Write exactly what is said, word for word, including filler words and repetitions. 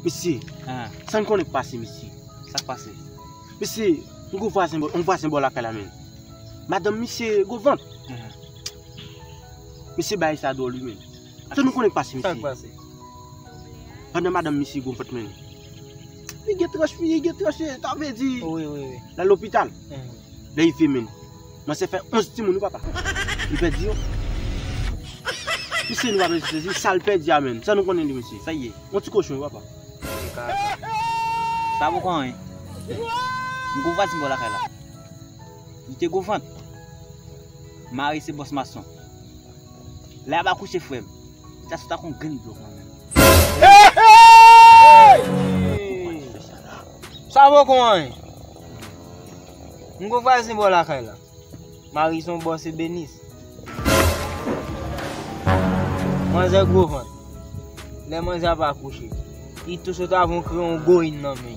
Mesye, ah, sa n konnen k pase, mesye? Sa k pase? Mesye, yon gwo vwazen bò, yon vwazen bò lakay la, menm. Madanm misye gwo vant. Mhm. Mesye, bagay sa dwòl, wi, menm. Sa nou konnen k pase, mesye? Sa k pase? Pandan madanm misye gwo vant, menm, li gen tranche, li gen tranche, sa vle di, wi, wi, wi, l al lopital. Mhm. Lè rive, menm, manzè fè onz timoun, wi, papa. Li pèdi yo. Mesye, nou pa bezwen sezi, sa l pèdi a, menm. Sa nou konnen li, mesye. Sa ye. Yon ti kochon, wi, papa. Sa poko anyen. M gwo vwazen bò lakay la. Li te gwo vant. Mari se bòs mason. Lè a pa kouche, frè m, li ta sot ak yon grenn blòk nan men l. Sa poko anyen. M gwo vwazen bò lakay la. Mari se yon bòs ebenis. Manzè gwo vant. Lè manzè ap akouche, li tou sot avè yon kreyon goyin nan men.